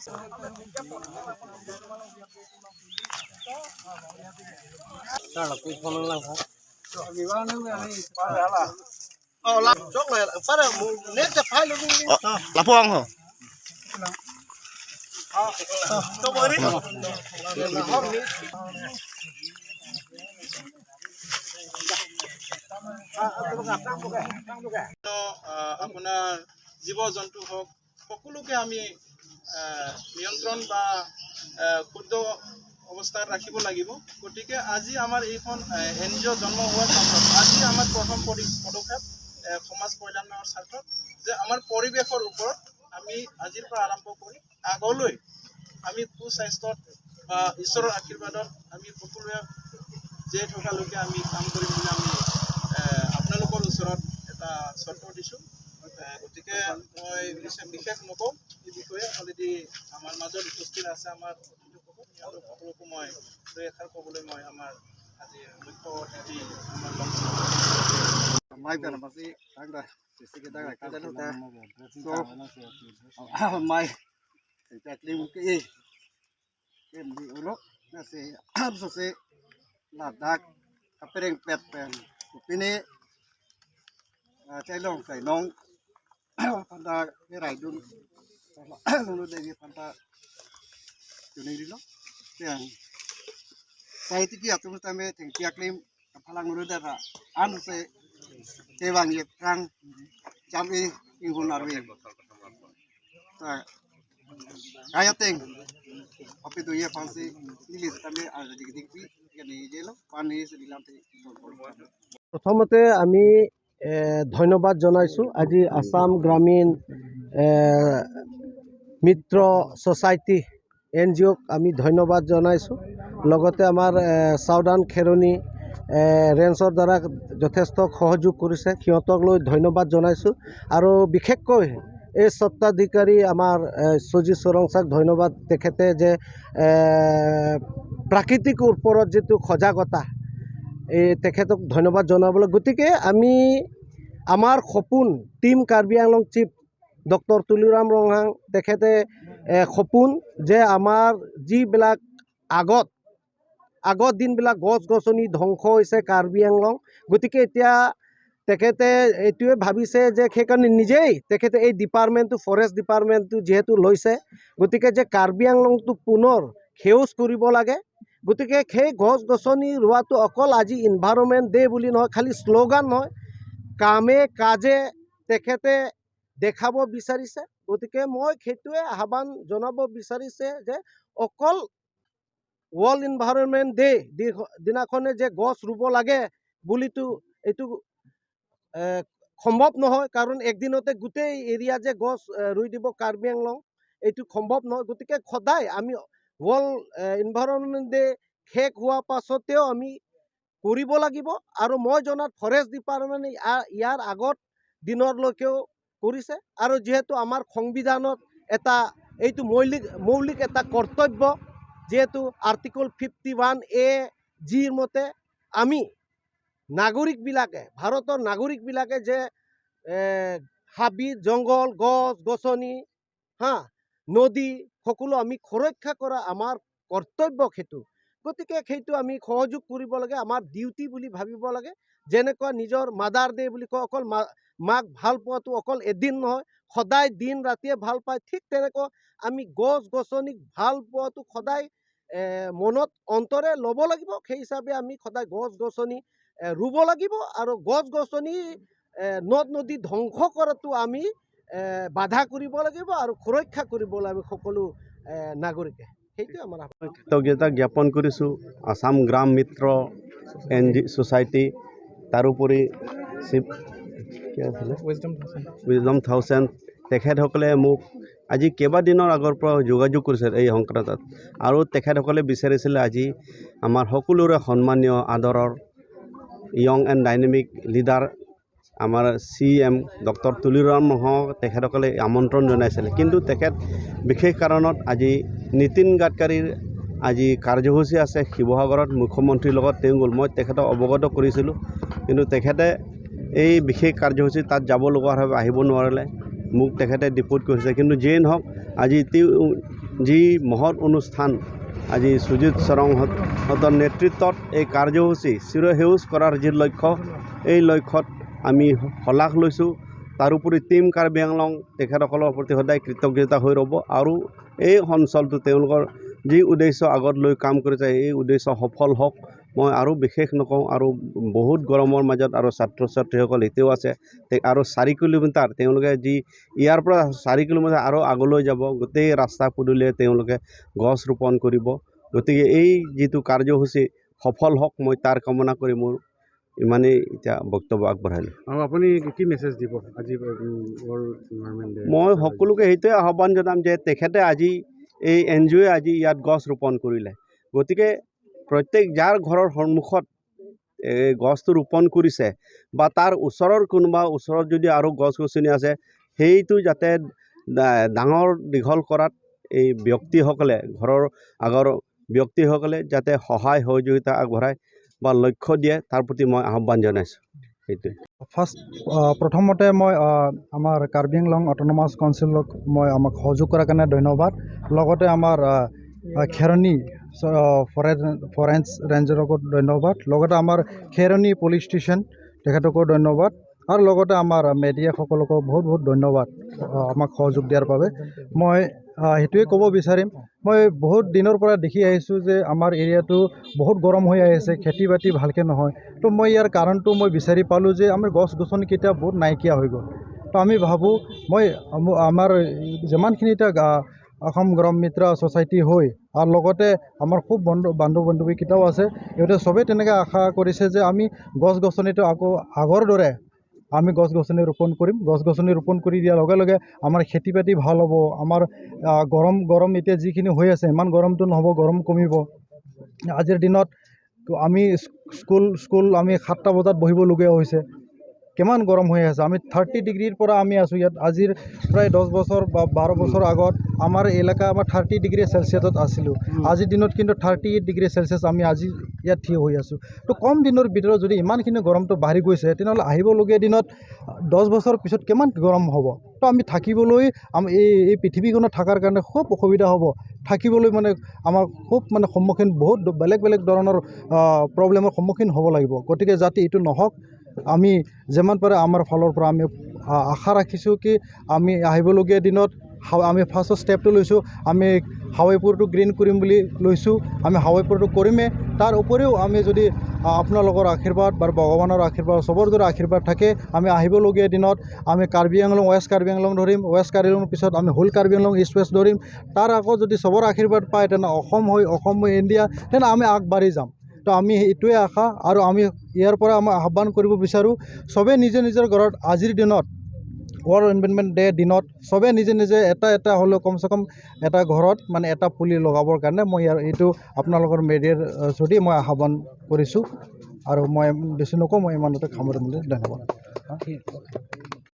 আপোনাৰ জীৱ জন্তু হওক সকলোকে আমি নিয়ন্ত্ৰণ বা শুদ্ধ অৱস্থাত ৰাখিব লাগিব। গতিকে আজি আমাৰ এইখন এন জি অ' জন্ম হোৱাৰ পাছত আজি আমাৰ প্ৰথম পদক্ষেপ সমাজ কল্যাণৰ স্বাৰ্থত যে আমাৰ পৰিৱেশৰ ওপৰত আমি আজিৰ পৰা আৰম্ভ কৰি আগলৈ আমি সুস্বাস্থ্যত বা ঈশ্বৰৰ আশীৰ্বাদত আমি সকলোৱে জীয়াই থকালৈকে আমি কাম কৰিম বুলি আমি আপোনালোকৰ ওচৰত এটা চৰ্ত দিছোঁ। গতিকে মই বিশেষ নকওঁ এই বিষয়ে, অলৰেডি আমাৰ মাজত উপস্থিত আছে আমাৰ অতিথিসকল, সিহঁতক সকলোকো মই দুই এষাৰ ক'বলৈ মই আমাৰ আজি মুখ্য অতিথি আমাৰ Panda raidun lulu dari panda juni dilo yang saya itu kia terus kami tengkia klaim palang lulu dara anu se tewang ye rang jami ingun arwi ta kaya teng api tu ye pansi ini kami ada di dik ni jelo pani sedilam te। প্ৰথমতে আমি ধন্যবাদ জনাইছোঁ আজি আছাম গ্ৰামীণ মিত্ৰ society N G অ'ক আমি ধন্যবাদ জনাইছোঁ। লগতে আমাৰ চাউদান খেৰণি ৰেঞ্জৰ দ্বাৰা যথেষ্ট সহযোগ কৰিছে, সিহঁতক লৈ ধন্যবাদ জনাইছোঁ। আৰু বিশেষকৈ এই স্বত্বাধিকাৰী আমাৰ সুজিত চৰংচাক ধন্যবাদ, তেখেতে যে প্ৰাকৃতিক ওপৰত যিটো সজাগতা এই তেখেতক ধন্যবাদ জনাবলৈ। গতিকে আমি আমাৰ সপোন team Karbi Anglong chief doctor Tuliram Ronghang তেখেতে সপোন যে আমাৰ যিবিলাক আগত দিনবিলাক গছ গছনি ধ্বংস হৈছে কাৰ্বি আংলং, গতিকে এতিয়া তেখেতে এইটোৱে ভাবিছে যে সেইকাৰণে নিজেই তেখেতে এই ডিপাৰ্টমেণ্টটো ফৰেষ্ট ডিপাৰ্টমেণ্টটো যিহেতু লৈছে, গতিকে যে কাৰ্বি আংলংটো পুনৰ সেউজ কৰিব লাগে। গতিকে সেই গছ গছনি ৰোৱাটো অকল আজি ইনভাইৰনমেণ্ট ডে বুলি নহয়, খালি শ্লোগান নহয়, কামে কাজে তেখেতে দেখাব বিচাৰিছে। গতিকে মই সেইটোৱে আহ্বান জনাব বিচাৰিছে যে অকল ৱৰ্ল্ড ইনভাইৰনমেণ্ট ডে দিনাখনে যে গছ ৰুব লাগে বুলিতো এইটো সম্ভৱ নহয়, কাৰণ একদিনতে গোটেই এৰিয়া যে গছ ৰুই দিব কাৰ্বি আংলং এইটো সম্ভৱ নহয়। গতিকে সদায় আমি ৱৰ্ল্ড ইনভাইৰনমেণ্ট ডে শেষ হোৱাৰ পাছতেও আমি কৰিব লাগিব। আৰু মই জনাত ফৰেষ্ট ডিপাৰ্টমেণ্টে ইয়াৰ আগত দিনলৈকেও কৰিছে। আৰু যিহেতু আমাৰ সংবিধানত এটা এইটো মৌলিক এটা কৰ্তব্য, যিহেতু আৰ্টিকল 51A জিৰ মতে আমি নাগৰিকবিলাকে, ভাৰতৰ নাগৰিকবিলাকে যে হাবি জংঘল গছ গছনি নদী সকলো আমি সুৰক্ষা কৰা আমাৰ কৰ্তব্য সেইটো। গতিকে সেইটো আমি সহযোগ কৰিব লাগে, আমাৰ ডিউটি বুলি ভাবিব লাগে। যেনেকুৱা নিজৰ মাদাৰ ডে বুলি কয়, অকল মাক ভাল পোৱাটো অকল এদিন নহয়, সদায় দিন ৰাতিয়ে ভাল পায়, ঠিক তেনেকুৱা আমি গছ গছনিক ভাল পোৱাটো সদায় মনত অন্তৰে ল'ব লাগিব। সেই হিচাপে আমি সদায় গছ গছনি ৰুব লাগিব। আৰু গছ গছনি নদ নদী ধ্বংস কৰাটো আমি বাধা কৰিব লাগিব আৰু সুৰক্ষা কৰিব লাগিব সকলো নাগৰিকে। সেইটোৱে আমাৰ কৃতজ্ঞতা জ্ঞাপন কৰিছোঁ আছাম গ্ৰাম মিত্ৰ এন জি ছ'চাইটি, তাৰোপৰি উইজডম থাউজেণ্ড, তেখেতসকলে মোক আজি কেইবাদিনৰ আগৰ পৰা যোগাযোগ কৰিছিল এই সংক্ৰান্তত। আৰু তেখেতসকলে বিচাৰিছিলে আজি আমাৰ সকলোৰে সন্মানীয় আদৰৰ য়ং এণ্ড ডাইনামিক লিডাৰ আমাৰ চি এম ডক্টৰ তুলিৰাম ৰংহাঙক তেখেতসকলে আমন্ত্ৰণ জনাইছিলে। কিন্তু তেখেত বিশেষ কাৰণত আজি নীতিন গাডকাৰীৰ আজি কাৰ্যসূচী আছে শিৱসাগৰত, মুখ্যমন্ত্ৰীৰ লগত তেওঁ গ'ল। মই তেখেতক অৱগত কৰিছিলোঁ, কিন্তু তেখেতে এই বিশেষ কাৰ্যসূচী তাত যাব লগা বাবে আহিব নোৱাৰিলে, মোক তেখেতে ডিপোৰ্ট কৰিছে। কিন্তু যিয়ে নহওক আজি তেওঁ যি মহৎ অনুষ্ঠান আজি সুজিত চৰংহঁতৰ নেতৃত্বত এই কাৰ্যসূচী চিৰসেউজ কৰাৰ যি লক্ষ্য, এই লক্ষ্যত আমি শলাগ লৈছোঁ। তাৰোপৰি টীম কাৰ্বি আংলং তেখেতসকলৰ প্ৰতি সদায় কৃতজ্ঞতা হৈ ৰ'ব আৰু এই অঞ্চলটো তেওঁলোকৰ যি উদ্দেশ্য আগত লৈ কাম কৰিছে এই উদ্দেশ্য সফল হওক। মই আৰু বিশেষ নকওঁ। আৰু বহুত গৰমৰ মাজত আৰু ছাত্ৰ ছাত্ৰীসকল এতিয়াও আছে আৰু 4 কিলোমিটাৰ তেওঁলোকে যি ইয়াৰ পৰা 4 কিলোমিটাৰ আৰু আগলৈ যাব, গোটেই ৰাস্তা পদূলিয়ে তেওঁলোকে গছ ৰোপণ কৰিব। গতিকে এই যিটো কাৰ্যসূচী সফল হওক, মই তাৰ কামনা কৰি মোৰ ইমানেই এতিয়া বক্তব্য আগবঢ়ালোঁ। আৰু আপুনি কি মেছেজ দিব আজি ৱৰ্ল্ড এনভাইৰনমেণ্ট ডে? মই সকলোকে সেইটোৱে আহ্বান জনাম যে তেখেতে আজি এই এন জি অ'য়ে আজি ইয়াত গছ ৰোপণ কৰিলে, গতিকে প্ৰত্যেক যাৰ ঘৰৰ সন্মুখত এই গছটো ৰোপণ কৰিছে বা তাৰ ওচৰৰ কোনোবা ওচৰত যদি আৰু গছ গছনি আছে, সেইটো যাতে ডাঙৰ দীঘল কৰাত এই ব্যক্তিসকলে, ঘৰৰ আগৰ ব্যক্তিসকলে যাতে সহায় সহযোগিতা আগবঢ়ায় বা লক্ষ্য দিয়ে, তাৰ প্ৰতি মই আহ্বান জনাইছোঁ। সেইটোৱে। ফাৰ্ষ্ট প্ৰথমতে মই আমাৰ কাৰ্বি আংলং অট'নমাছ কাউন্সিলক মই আমাক সহযোগ কৰাৰ কাৰণে ধন্যবাদ। লগতে আমাৰ খেৰণি ফৰেষ্ট ৰেঞ্জাৰকো ধন্যবাদ। লগতে আমাৰ খেৰণি পুলিচ ষ্টেচন তেখেতকো ধন্যবাদ। আৰু লগতে আমাৰ মেডিয়াসকলকো বহুত বহুত ধন্যবাদ আমাক সহযোগ দিয়াৰ বাবে। মই সেইটোৱে ক'ব বিচাৰিম, মই বহুত দিনৰ পৰা দেখি আহিছোঁ যে আমাৰ এৰিয়াটো বহুত গৰম হৈ আহিছে, খেতি বাতি ভালকৈ নহয়। তো মই ইয়াৰ কাৰণটো মই বিচাৰি পালোঁ যে আমাৰ গছ গছনিকেইটা বহুত নাইকিয়া হৈ গ'ল। তো আমি ভাবোঁ, মই আমাৰ যিমানখিনি এতিয়া অসম গ্ৰাম মিত্ৰ ছ'চাইটি হৈ আৰু লগতে আমাৰ খুব বন্ধু বান্ধৱীকেইটাও আছে, ইহঁতে চবেই তেনেকৈ আশা কৰিছে যে আমি গছ গছনিটো আকৌ আগৰ দৰে আমি গছ গছনি ৰোপণ কৰিম। গছ গছনি ৰোপণ কৰি দিয়াৰ লগে লগে আমাৰ খেতি বাতি ভাল হ'ব, আমাৰ গৰম গৰম এতিয়া যিখিনি হৈ আছে ইমান গৰমটো নহ'ব, গৰম কমিব। আজিৰ দিনত আমি স্কুল স্কুল আমি 7টা বজাত বহিবলগীয়া হৈছে, কিমান গৰম হৈ আছে। আমি 30 ডিগ্ৰীৰ পৰা আমি আছোঁ ইয়াত। আজিৰ প্ৰায় 10 বছৰ বা 12 বছৰ আগত আমাৰ এলেকা আমাৰ 30 ডিগ্ৰী চেলচিয়াছত আছিলোঁ, আজিৰ দিনত কিন্তু 38 ডিগ্ৰী চেলচিয়াছ আমি আজি ইয়াত থিয় হৈ আছোঁ। তো কম দিনৰ ভিতৰত যদি ইমানখিনি গৰমটো বাঢ়ি গৈছে, তেনেহ'লে আহিবলগীয়া দিনত 10 বছৰ পিছত কিমান গৰম হ'ব। তো আমি থাকিবলৈ এই পৃথিৱীখনত থকাৰ কাৰণে খুব অসুবিধা হ'ব, থাকিবলৈ মানে আমাৰ খুব মানে সন্মুখীন বহুত বেলেগ বেলেগ ধৰণৰ প্ৰব্লেমৰ সন্মুখীন হ'ব লাগিব। গতিকে যাতে এইটো নহওক, আমি যিমান পাৰে আমাৰ ফালৰ পৰা আমি আশা ৰাখিছোঁ কি আমি আহিবলগীয়া দিনত আমি ফাৰ্ষ্টৰ ষ্টেপটো লৈছোঁ, আমি হাৱাইপুৰটো গ্ৰীণ কৰিম বুলি লৈছোঁ, আমি হাৱাইপুৰটো কৰিমেই। তাৰ উপৰিও আমি যদি আপোনালোকৰ আশীৰ্বাদ বা ভগৱানৰ আশীৰ্বাদ চবৰ যদি আশীৰ্বাদ থাকে, আমি আহিবলগীয়া দিনত আমি কাৰ্বি আংলং, ৱেষ্ট কাৰ্বি আংলং ধৰিম, ৱেষ্ট কাৰ্বি আংলঙৰ পিছত আমি whole Karbi Anglong east west ধৰিম। তাৰ আকৌ যদি চবৰ আশীৰ্বাদ পায়, তেনে অসম হৈ ইণ্ডিয়া, তেনে আমি আগবাঢ়ি যাম। তো আমি এইটোৱে আশা আৰু আমি ইয়াৰ পৰা আমি আহ্বান কৰিব বিচাৰোঁ, চবেই নিজৰ নিজৰ ঘৰত আজিৰ দিনত ৱৰ্ল্ড এনভাইৰনমেণ্ট ডে দিনত চবেই নিজে নিজে এটা এটা হ'লেও কমচে কম এটা ঘৰত মানে এটা পুলি লগাবৰ কাৰণে মই ইয়াৰ এইটো আপোনালোকৰ মেডিয়াৰ থ্ৰুদি মই আহ্বান কৰিছোঁ। আৰু মই বেছি নকওঁ, মই ইমানতে সামৰিম বুলি ধন্যবাদ।